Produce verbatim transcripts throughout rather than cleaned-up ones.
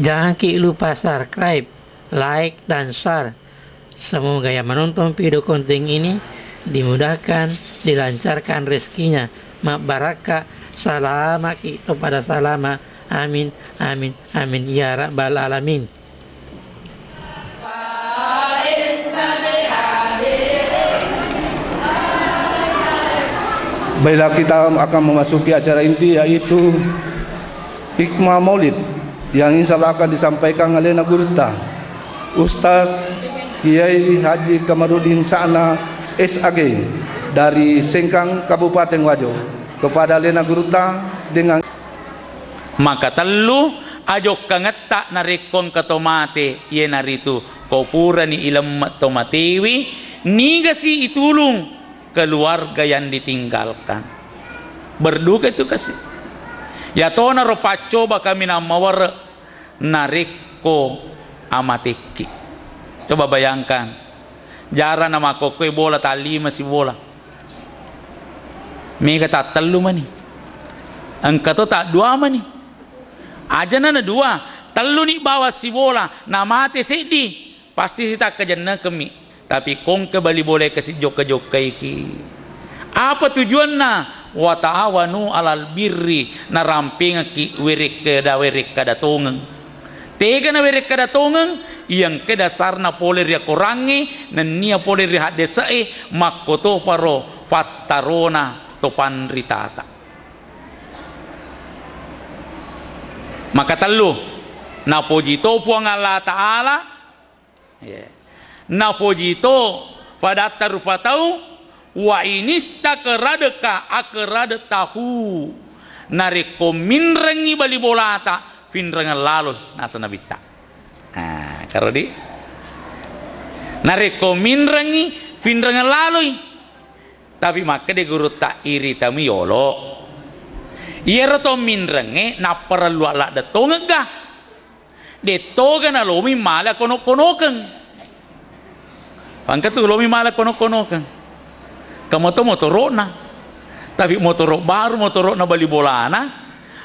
Jangan ki lupa subscribe, like, dan share. Semoga yang menonton video konten ini dimudahkan, dilancarkan rezekinya, mabbarakka, salama ki to pada salama. Amin, amin, amin ya rabbal alamin. Baiklah, kita akan memasuki acara inti, yaitu hikmah maulid yang insya Allah akan disampaikan alena gurutta, Ustaz Kiai Haji Kamarudin Sa'na, S A G, dari Sengkang, Kabupaten Wajo, kepada alena gurutta dengan Makatellu ajokkangetta narekko engka to mate, iyanaritu ko purani ilemme to matewi, nigasi itulung keluarga yang ditinggalkan. Berduka itu kasi. Yatonaro paccoba kaminang mawere narekko amatekki. Coba bayangkan, jarana makkokkoe bola, tallima sibola. Mega tattellu mani. Engka to taddua mani. Ajana na dua, telluni bawang sibola, namate seddi, pasti sitakkajennekemmi. Tapi kongke bali bolae kasi jokka-jokkaiki. Apa tujuanna? Wa ta'awanu alal birri, narampengekki werekkada-werekkada tongeng. Tega nawerekkada tongeng, iya engka dasarna pole ri akorangnge, nennia pole ri haddese'e, makkotoparo pattarona to panritata. Makatellu, napoji to Puang Allah Ta'ala, iya. Napoji to padatta rupa tau, wa inistaqradaka aqradtahu. Narekko minrengngi bali bolata, pinrengeng laloi, naseng Nabitta. Ah, karo di. Narekko minrengngi, pinrengeng laloi. Tapi makkeda gurutta, iritami yolo. Iyaro to minrengnge napparellu ladde tongegga. Dettoga nalomi mala kono-konokeng. Engka tu lomi mala kono-konokeng. Engka moto motoro'na. Tapi motoro' baru, motoro'na bali bolana,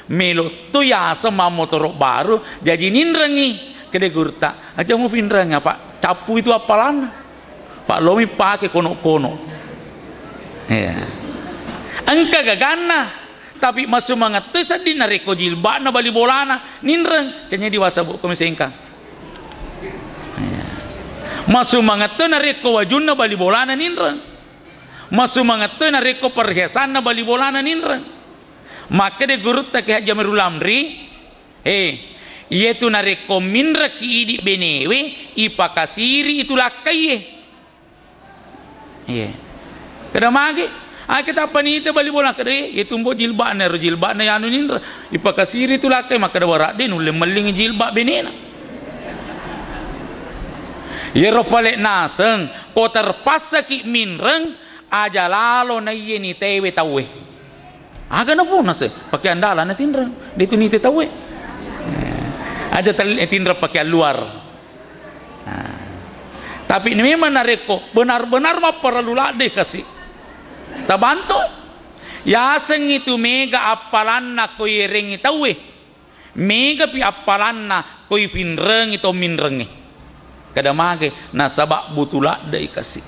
melo to yaseng mammotoro' baru, jaji ninrengngi. Kede gurutta, aja mufinreng apa? Cappu itu appalanna. Pak lomi pake kono-kono. Iya. Engka gaganna. Tapi masumangettoi sedding narekko jilba'na bali bolana ninreng, cennye diwasa bu komi Sengkang. Iya. Masumangettoi narekko wajunna bali bolana ninreng. Masumangettoi narekko perhiasanna bali bolana ninreng. Makkeda gurutta Kiai Haji Amirul Amri, eh, iyetu narekko minrekki idi benewe, ipakasiri itu lakkaiye. Iya. Keda mage, ake tappa nita bali bola, keda, "Eh, iya tumbo jilba'na, ero jilba'na yanu ninra, ipakasiri tu lakkai." Makkeda, "Waradde nulle mellingi jilba' benena." Iyaro pale naseng, ko terpassaki minreng, aja lalo naiye nitewe tauwe. Aga napona se, pakeang dalang natinreng, de tu nite tauwe. Eh, aja tel-, eh, tinreng pakeang luar. Nah. Tapi memang narekko benar-benar mapparellu ladde kasi. Tabantu. Yaseng itu mega appalanna ko yerengi tauwe. Megapi appalanna ko ipinrengi to minrengnge. Kada mage, nasaba butu laddei kasi.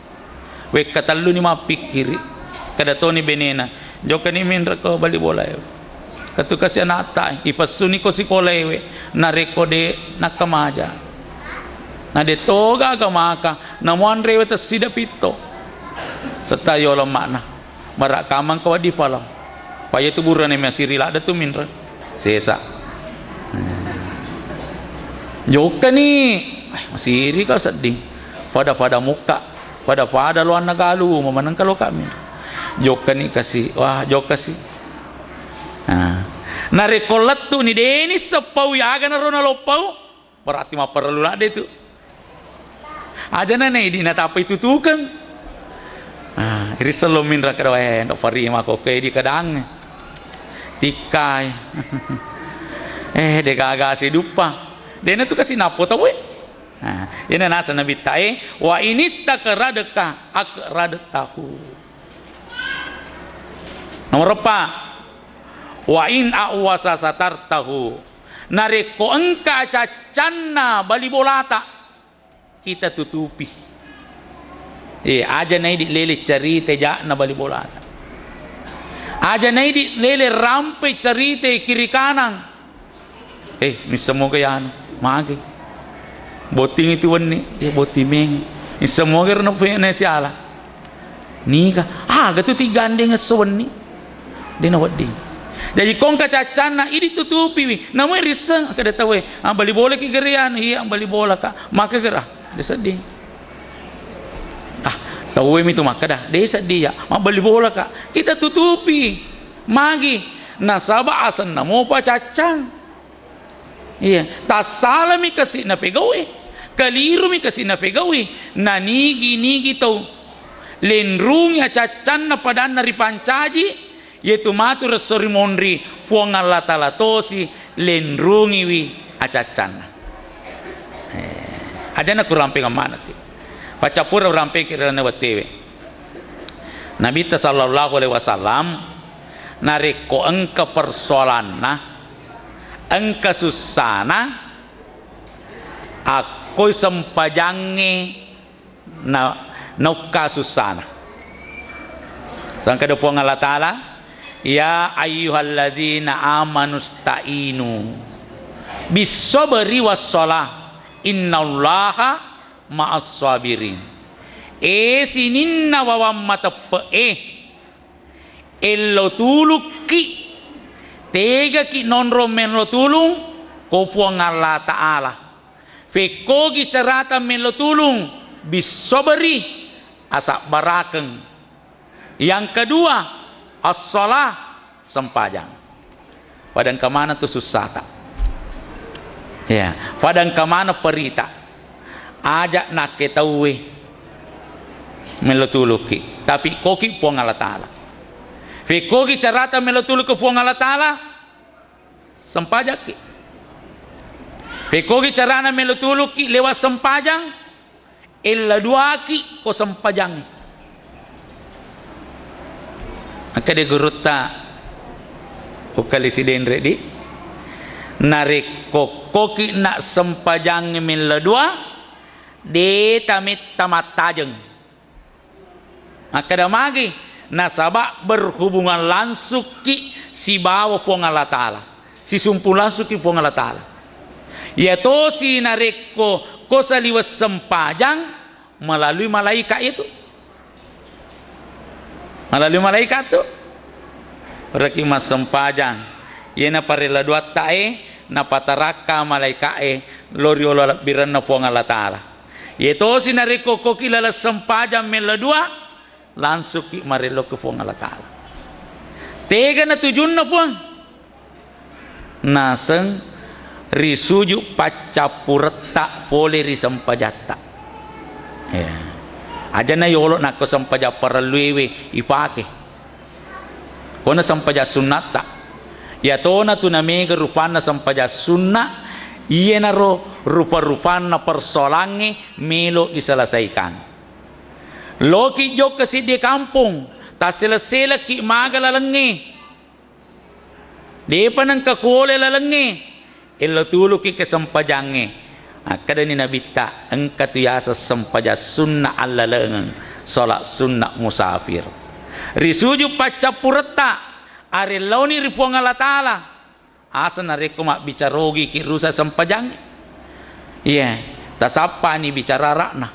Wekka telluni mappikkiri. Kada toni benena, "Jokkani minreng ko bali bolae. Katu kasi anatta, ipessuni ko sikolaewe, narekko de nakkamaja. Na de toga aga maka, namuanrewe tessida pitto." Setta yolo makna. Marakkamang ko wedding pala. Paya tu burane masiri ladde tu minreng. Sesa. Jokkani, eh, masiri ka sedding. Pada-pada mukka, pada-pada loanna galu, memaneng kalo kami. Jokkani kasi, wah, jokka si. Nah. Narekko lettu ni deni seppau aga naro naloppau. Berarti mapparellu ladde tu. Ajana na idi natappai tutukeng. Ah, irissello minra kada wae, ndo fari mako ke di kadang. Tikkai. Eh, de gaga siduppa. Dena tu kasi nappo tauwe. Nah, ina nasa Nabi tae, "Wa inistaqradaka aqradtahu." Nomor empat. "Wa in a'wasa satartahu." Narekko engka caccanna bali bolata, kita tutupi. Eh, aja naidi lele carita ja'na bali bolata. Aja naidi lele rampe carita kiri kanan. Eh, misseng moga yanu, mage. Botting itu wenni, ya botting meng. Misseng moga rena pe-, na siala. Nika, aga tu tigandeng esso wenni? De nawedding. Jaji kongka caccanna, idi tutupiwi. Namoi risseng, kada tauwe. Ah, bali bola ki gerian, iya bali bola ka. Maka gera, de sedding. Ah, tauwe mi tu makkada, de sedding ya. Mabbali bola ka. Kita tutupi. Magi. Nasaba asenna mopa caccang. Iya, tassalami kasi napegau'i, kalirumi kasi napegau'i, nanigi-nigi tau lenrungi acaccanna padanna ripancaji, yetu matu resso ri monri Puang Allah Ta'ala tosi lenrungiwi acaccanna. Eh, ajana kurampeng manekki. Paccappura urampengki ri lalenna wettuewe. Nabitta sallallahu alaihi wasallam, narekko engka persoalanna, engka sussana, akkoi sempajangnge na-, naukka sussana. Sangkada Puang Allah Ta'ala, "Ya ayyuhalladzina amanu sta'inu bis sabri was shalah, innallaha ma'as sabirin." E sininna wawang mateppe'e, ello tulukki, tegaki nonrong mello tulung ko Puang Allah Ta'ala. Fekkogi carata mello tulung, bis sabri, asabbarakeng. Yang kedua, as-shalah, sempajang. Pada engka maneng tu sussata. Ya, pada engka maneng perita. Aja nakke tauwe mello tulukki, tapi koki Puang Allah Ta'ala. Fekkogi carata mello tulukki Puang Allah Ta'ala, sempajakki. Fekkogi carana mello tulukki lewat sempajang, ella duaki ko sempajangnge. Akkeda gurutta, ukkali sidenre di, narekko koki na sempajangnge mella dua, de tametta mattajeng. Makkeda magi, nasaba berhubungan langsungki sibawa Puang Allah Ta'ala. Sisumpu langsungki Puang Allah Ta'ala. Iya tosi narekko ko saliweng sempajang melalui malaikat itu. Melalui malaikat tu. Reki massempajang. Iya naparella duatta e, napatarakka malaikat e, lo riolo lebbirenna Puang Allah Ta'ala. Iya tosi narekko koki laleng sempajang mella dua, langsungki marello ke Puang Allah Ta'ala. Tega na tujunna Puang? Naseng ri sujud paccappuretta pole ri sempajatta. Ya. Aja na yolo nakko sempajang parelluewe ipake. Kona sempajang sunnatta. Iyatona tu namega rupanna sempajang sunna, iyanaro rupa-rupanna persoalangnge melo iselesaikan. Loki jokka siddi kampong, tassele-selekki maga lalengnge. Depa nengka kuole lalengnge, ello tuluki ke sempajangnge. Akkedani Nabitta, engka tu yaseng sempajang sunna allalengeng, salat sunna musafir. Ri sujud paccappuretta, arelloni ri Puang Allah Ta'ala. Asa narekko mabbicara ogiki rusa sempajangnge. Iya, tasappani bicara ara'na.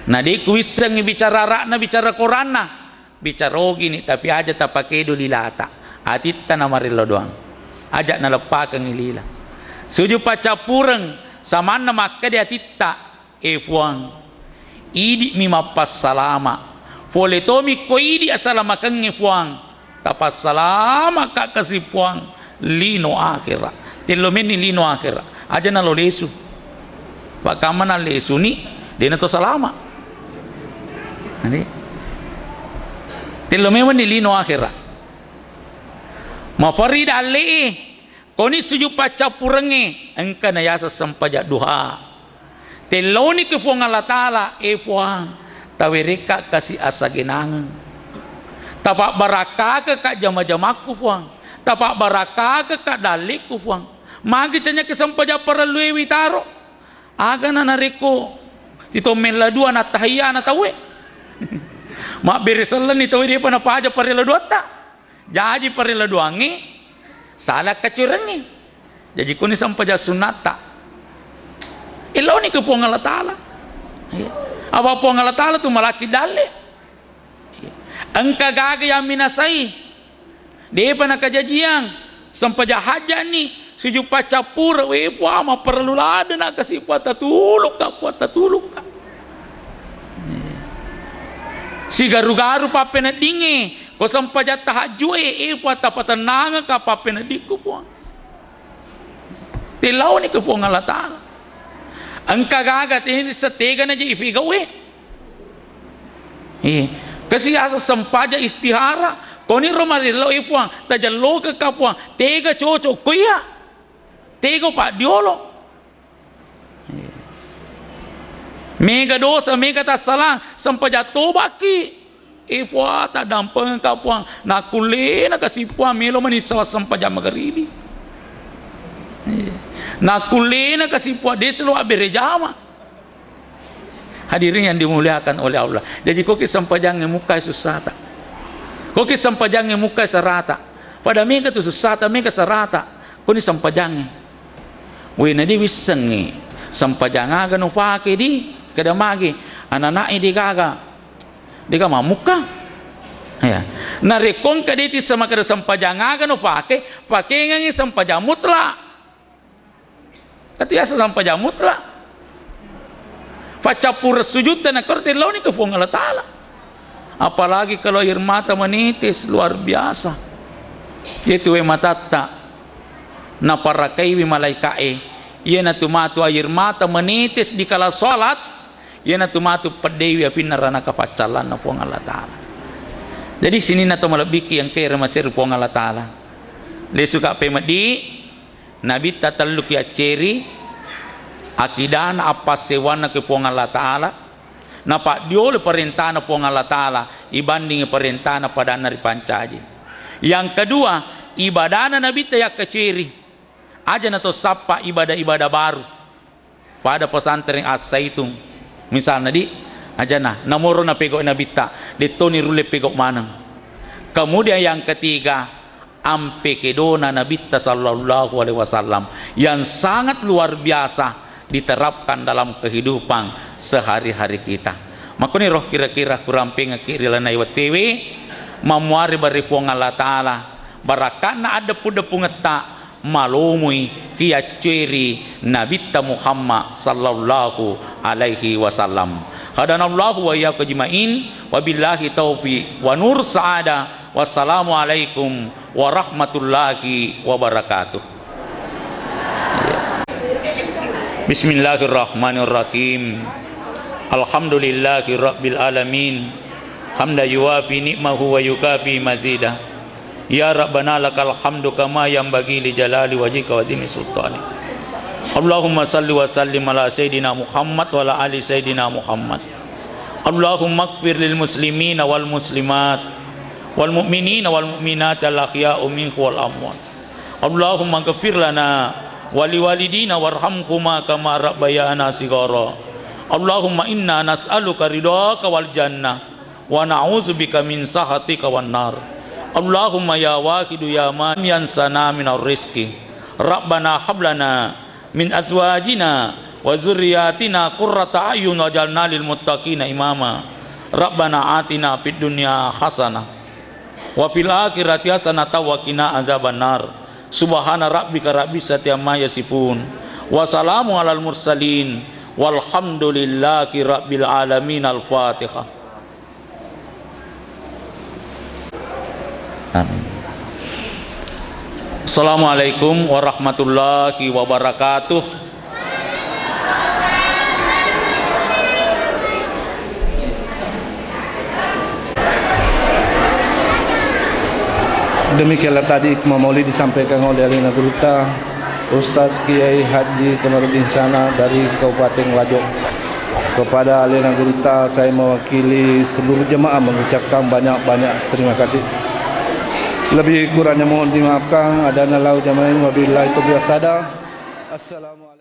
Na de kuwissengngi bicara ara'na, bicara koranna. Bicara ogini, tapi aja tapakedo lilata. Atitta namarello doang. Aja naleppakengngi lila. Sujud paccappureng, samanna makkeda atitta, "E Puang, idi'mi mappassalama. Pole tomi ko idi assalamakengnge Puang. Tapassalamaka kasi Puang lino akhera." Tello menni lino akhera. Aja nalo lesu. Pakkamma nallesuni, dena to salama. Ade. Tello memenni lino akhera. Mafarida allee. Koni sujud paccappurengnge, engka nayaseng sempajang duha. Telloni ke Puang Allah Ta'ala, e Puang, tawerekka kasi asagenangeng. Tapabbarakakeka jama-jamakku, Puang. Tapabbarakakeka dalleku, Puang. Magi canyaki sempajang parelluewi taro. Agana narekko titommeng la dua nattahiyana tauwe. Mabbere sellenni tauwe depa napaja parella duatta. Jaji parella duangnge sala kacurengnge. Jaji kuni sempajang sunnatta. Illauni ke Puang Allah Ta'ala. Iya. Apa Puang Allah Ta'ala tu malaki dalle. Engka gaga yang minasai. Depa nakajajiang. Sempajang hajjani. Sujud paccappura. We Puang, mapparellu ladena kasi Puang, tatulukka Puang, tatulukka. Sigaru-garu pappeneddingnge. Ko sempajang tahajju'e. E Puang, tapatennangekka pappeneddikku Puang. Tellauni ke Puang Allah Ta'ala. Engka gaga tini setega naja ifigauwe. Eh, kasi asa sempaja istihara. Koni ro marillau, eh Puang, tajallokekka Puang. Tega cocok ko iya. Tega paddiolo. Eh. Mega dosa, mega tassalang, sempaja tobaki. Eh Puang, tadampengka Puang. Nakullena kasi Puang, melo manissa sempajang magaribi. Eh. Nakullena kasi Puang, deslo abbere jama. Hadirin yang dimuliakan oleh Allah. Jadi, koki sempajangnge mukkai sussata. Koki sempajangnge mukkai sarata. Pada mega tu sussata, mega sarata. Kuni sempajangnge. Wena di wissengngi. Sempajang aga nufake di, kada magi. Anak-anak di gaga. Di gaga mamukka. Ya. Narekko engka di tissa makada sempajang aga nufake, pakengengi sempajang mutlak. Katiasa sampajang mutlak. Paccappureng sujudta nakkoro tellauni ke Puang Allah Ta'ala. Apalagi kalau air mata menetes luar biasa. Yaitu wae matatta naparakaiwi malaika'e. Iyanatu matu air mata menetes di kala salat, iyanatu matu peddeiwi apinna ranaka paccallanna Puang Allah Ta'ala. Jadi sininna to malebbiki yang kere maseri Puang Allah Ta'ala. Lesuka pemeddi, Nabitta telluki acceri, akidana, appassewanna ke Puang Allah Ta'ala, napaddiolo parentana Puang Allah Ta'ala, ibandingi parentana padanna ripancaji. Yang kedua, ibadana Nabitta yakkaceri, aja nato sappa ibadah-ibadah baru. Pada pesantren As-Zaitun, misalna di, ajana, namoro napegau Nabitta, dettoni rulle pegau maneng. Kemudian yang ketiga, ampe kedona Nabitta sallallahu alaihi wasallam yang sangat luar biasa diterapkan dalam kehidupan sehari-hari kita. Makoni roh kira-kira kurampengekki ri lanai wettewe, mammuare bare Puang Allah Ta'ala, barakatna addeppu-deppungetta, malomui kiyacceri Nabitta Muhammad sallallahu alaihi wasallam. Hadanallahu wa iyyakum ajma'in, wabillahi taufiq wa nur sa'adah. Wassalamualaikum warahmatullahi wabarakatuh. Bismillahirrahmanirrahim. Alhamdulillahi rabbil alamin. Hamda yuwafi ni'mahu wa yukafi mazidah. Ya Rabbana lakal hamdu kama yanbaghi li jalali wajhika wa azimi sultanik. Allahumma salli wa sallim ala Sayyidina Muhammad wa ala ali Sayyidina Muhammad. Allahumma ighfir lil muslimina wal muslimat, wal mu'minina wal mu'minat, al ahya'u minhum wal amwat. Allahumma ighfir lana wa liwalidina warhamhuma kama rabbayana shighara. Allahumma inna nas'aluka ridhaka wal jannah, wa na'udzubika min sakhatika wan nar. Allahumma ya wahidu ya man yansana minar rizqi. Rabbana hab lana min azwajina wa dzurriyyatina qurrata a'yun waj'alna lil muttaqina imama. Rabbana atina fid dunya hasanah wa fil akhirati hasanatan wa qina adzabannar. Subhana rabbika rabbil izzati amma yasifun. Wa salamun alal mursalin. Walhamdulillahi rabbil alamin. Al-Fatihah. Amin. Assalamualaikum warahmatullahi wabarakatuh. Demikianlah tadi hikmah maulid disampaikan oleh Alena Gurutta, Ustaz Kiai Haji Kamarudin Sana dari Kabupaten Wajo. Kepada Alena Gurutta, saya mewakili seluruh jemaah mengucapkan banyak-banyak terima kasih. Lebih kurangnya mohon dimaafkan. Adana lau jamain, wabillahi taufiq wassada. Assalamualaikum.